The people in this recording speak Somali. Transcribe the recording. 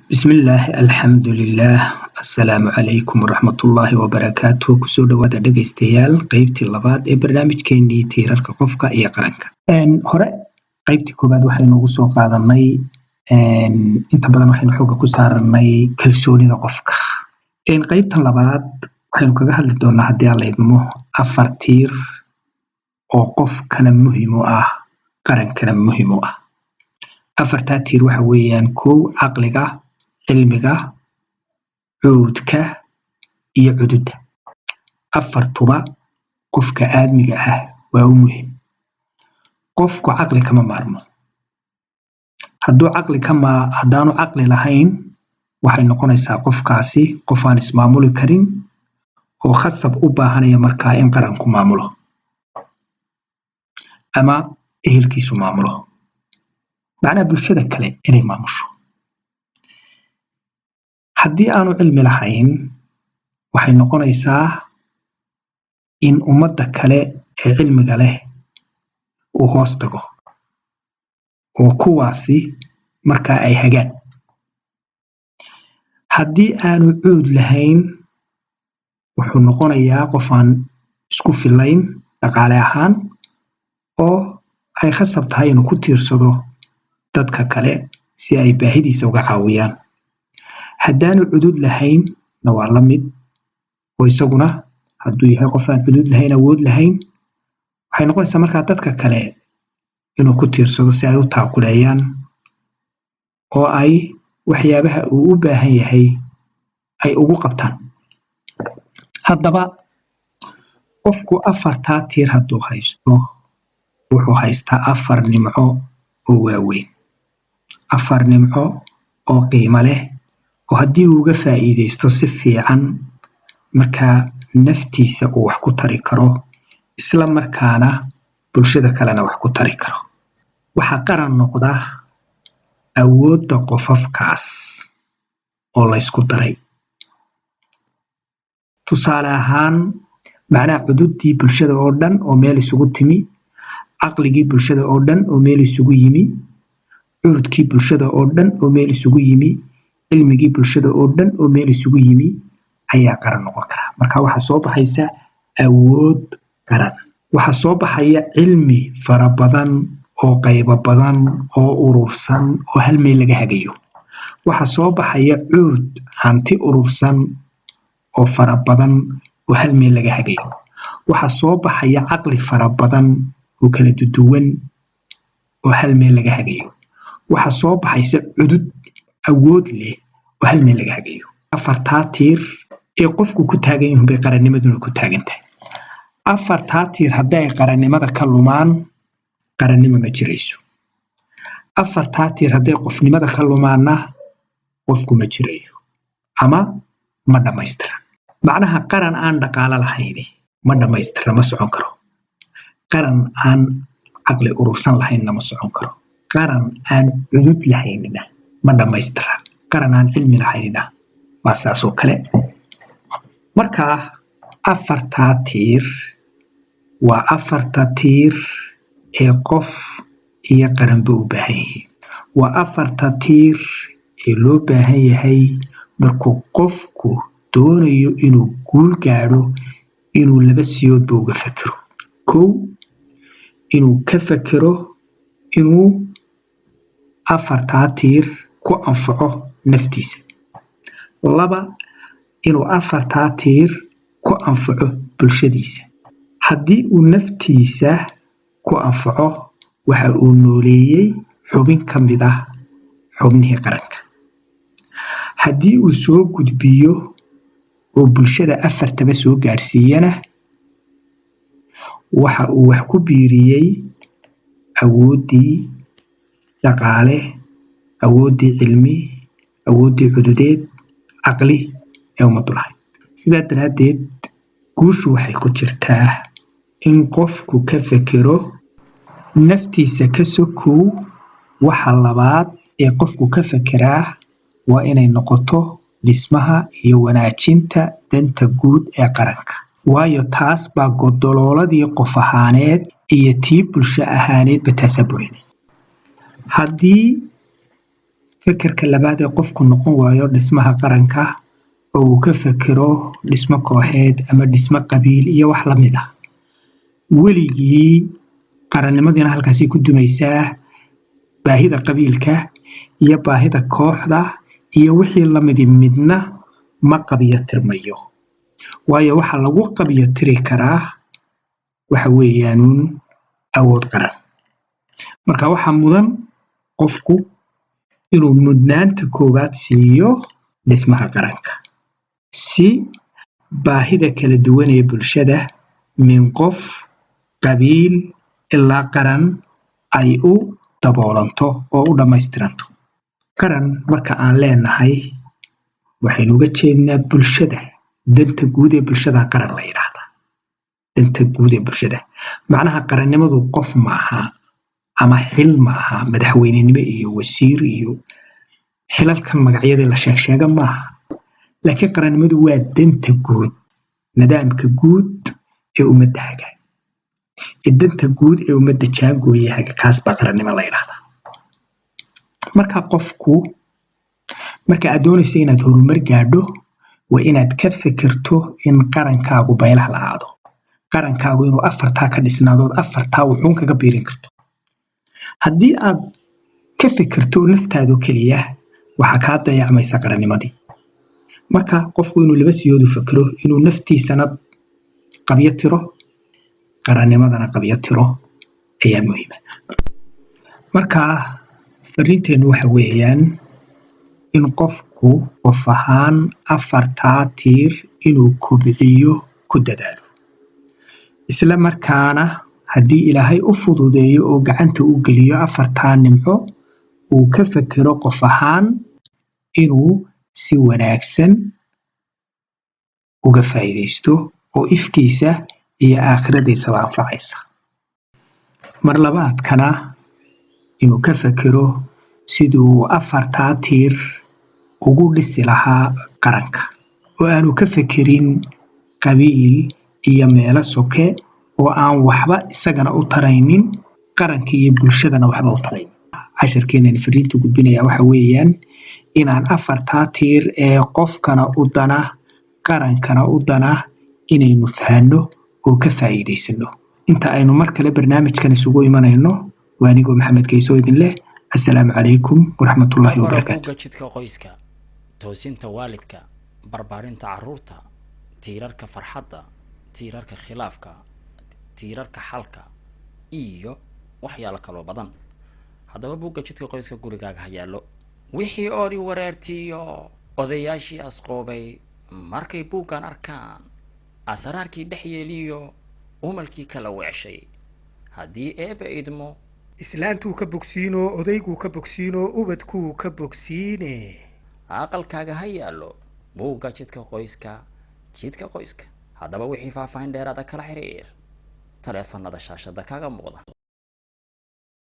Bismillaah, alxamdulilaah, assalaamu calaykum waraxmatullaahi wabarakaatu. Kusoo dhawaada, dhegaystayaal, qeybtii labaad ee barnaamijkeenii Tiirarka Qofka iyo Qaranka. Hore qeybtii koowaad waxaynu ugu soo qaadanay, inta badan waxaynu xooga ku saaranay kalsoonida qofka. Qeybtan labaad waxaynu kaga hadli doonaa, haddii Alla idmo, afar tiir oo qofkana muhim u ah, qarankana muhim u ah. Afartaa tiir waxa weeyaan: kow, caqliga, cilmiga, cuudka iyo cududda. Afartuba qofka aadmiga ah waa u muhim. Qofku caqli kama maarmo. Hadduu caqli kama haddaanu caqli lahayn, waxay noqonaysaa qofkaasi qof aan ismaamuli karin oo khasab u baahanaya markaa in qaranku maamulo ama ehelkiisu maamulo, macnaha bulshada kale inay maamusho. Haddii aanu cilmi lahayn, waxay noqonaysaa in ummadda kale ee cilmiga leh uu hoos tago oo kuwaasi markaa ay hagaan. Haddii aanu cuud lahayn, wuxuu noqonayaa qof aan isku filayn dhaqaale ahaan oo ay khasab tahay inuu ku tiirsado dadka kale si ay baahidiisa uga caawiyaan. Haddaanu cudud lahayn na waa la mid, oo isaguna hadduu yahay qof aan cudud lahayn, awood lahayn, waxay noqonaysaa markaa dadka kale inuu ku tiirsado si ay u taakuleeyaan oo ay waxyaabaha uu u baahan yahay ay ugu qabtaan. Haddaba qofku afartaa tiir hadduu haysto, wuxuu haystaa afar nimco oo waaweyn, afar nimco oo qiimo leh, oo haddii uu uga faa'iidaysto si fiican, markaa naftiisa uu wax ku tari karo, isla markaana bulshada kalena wax ku tari karo. Waxaa qaran noqda awoodda qofafkaas oo laysku daray. Tusaale ahaan, macnaha cududii bulshada oo dhan oo meel isugu timi, caqligii bulshada oo dhan oo meel isugu yimi, cuudkii bulshada oo dhan oo meel isugu yimi, cilmigii bulshada oo dhan oo meel isugu yimi ayaa qaran noqon kara. Marka waxaa soo baxaysa awood qaran, waxaa soo baxaya cilmi fara badan oo qaybo badan oo urursan oo hal meel laga hagayo. Waxaa soo baxaya cuud, hanti urursan oo fara badan oo hal meel laga hagayo. Waxaa soo baxaya caqli fara badan oo kala duwan oo hal meel laga hagayo. Waxaa soo baxaysa cudud awood leh oo hal meel laga hagayo. Afartaa tiir ee qofku ku taagan yihiin bay qarannimaduna ku taagan tahay. Afartaa tiir haddii ay qarannimada ka lumaan, qarannimo ma jirayso. Afartaa tiir hadday qofnimada ka lumaanna, qofku ma jirayo ama ma dhammaystira. Macnaha, qaran aan dhaqaalo lahayni ma dhammaystira, ma socon karo. Qaran aan caqli urursan lahaynna ma socon karo. Qaran aan cudud lahaynina ma dhammaystira. Qaran aan cilmi lahaynina waa saasoo kale. Marka afartaa tiir waa afarta tiir ee qof iyo qaranba u baahan yihiin. Waa afarta tiir ee loo baahan yahay markuu qofku doonayo inuu guul gaadho, inuu laba siyoodba uga fekero: kow, inuu ka fekero inuu afartaa tiir ku anfaco naftiisa; laba, inuu afartaa tiir ku anfaco bulshadiisa. Haddii uu naftiisa ku anfaco, waxa uu nooleeyey xubin ka mid ah xubnihii qaranka. Haddii uu soo gudbiyo oo bulshada afartaba soo gaadhsiiyana, waxa uu wax ku biiriyey awooddii dhaqaale, awooddii cilmi, awooddii cududeed, caqli ee ummaddu lahayd. Sidaa daraaddeed, guushu waxay ku jirtaa in qofku ka fekero naftiisa ka sokow. Waxa labaad ee qofku ka fekeraa waa inay noqoto dhismaha iyo wanaajinta danta guud ee qaranka, waayo taas baa godolooladii qof ahaaneed iyo tii bulsho ahaaneedba taasaa buuxinaysa. Haddii Fekerka labaad ee qofku noqon waayo dhismaha qaranka oo uu ka fekero dhismo kooxeed ama dhismo qabiil iyo wax lamid ah, weligii qarannimadiina halkaasay ku dumaysaa. Baahida qabiilka iyo baahida kooxda iyo wixii lamidi midna ma qabyo tirmayo, waayo waxa lagu qabyo tiri karaa waxa weeyaanuun awood qaran. Marka waxaa mudan qofku inuu mudnaanta koowaad siiyo dhismaha qaranka, si baahida kala duwan ee bulshada, min qof, qabiil ilaa qaran, ay u daboolanto oo u dhammaystiranto. Qaran marka aan leenahay, waxaynu uga jeednaa bulshada. Danta guud ee bulshada qaran la yidhaahdaa, danta guud ee bulshada. Macnaha qarannimadu qof maaha ama xil maaha, madaxweynenimo iyo wasiir iyo xilalkan magacyadii la sheegsheega maaha, laakiin qarannimadu waa danta guud, nidaamka guud ee ummadda haga, ee danta guud ee ummadda jaangooya haga, kaas baa qarannimo la yidhaahdaa. Marka qofku, marka aad doonaysa inaad horumar gaadho, waa inaad ka fikirto in qarankaagu baylah la'aado, qarankaagu inuu afartaa ka dhisnaadood afartaa wuxuun kaga biirin karto. Haddii aad ka fikirto naftaadoo keliya, waxaa kaa dayacmaysa qarannimadii. Marka qofku inuu laba siyoodu fikiro, inuu naftiisana qabyo tiro, qarannimadana qabyo tiro ayaa muhiima. Marka fariinteennu waxa weeyaan in qofku qof ahaan afartaa tiir inuu kobciyo ku dadaalo, isla markaana haddii Ilaahay u fududeeyo oo gacanta u geliyo afartaa nimco, uu ka fekero qof ahaan inuu si wanaagsan uga faa'iidaysto oo ifkiisa iyo aakhiradiisaba anfacaysa. Mar labaadkana inuu ka fekero siduu afartaa tiir ugu dhisi lahaa qaranka, oo aanu ka fekerin qabiil iyo meelo soke oo aan waxba isagana u taraynin, qaranka iyo bulshadana waxba u tarayn. Casharkeenani fariinta gudbinaya waxa weeyaan inaan afartaa tiir ee qofkana u dana, qarankana u dana, inaynu fahanno oo ka faa'iidaysano. Inta aynu mar kale barnaamijkan isugu imanayno, waa anigoo Maxamed Kayso idin leh: assalaamu calaykum waraxmatullaahi wabarakaatu. Buugga Jidka Qoyska, toosinta waalidka, barbaarinta carruurta, tiirarka farxadda, tiirarka khilaafka, tiirarka xalka iyo waxyaalo kaloo badan. Haddaba buugga Jidka Qoyska gurigaaga ha yaallo. Wixii oori wareertiyo odayaashii asqoobay markay buuggan arkaan, asraarkii dhex yeeliyo umalkii kala weecshay, haddii Eebba idmo. Islaantuu ka bogsiinoo, odayguu ka bogsiinoo, ubadkuu ka bogsiine. Aqalkaaga ha yaallo buugga Jidka Qoyska, Jidka Qoyska. Haddaba wixii faahfaahin dheeraada kala xiriir taleefanada shaashada kaga muuqda.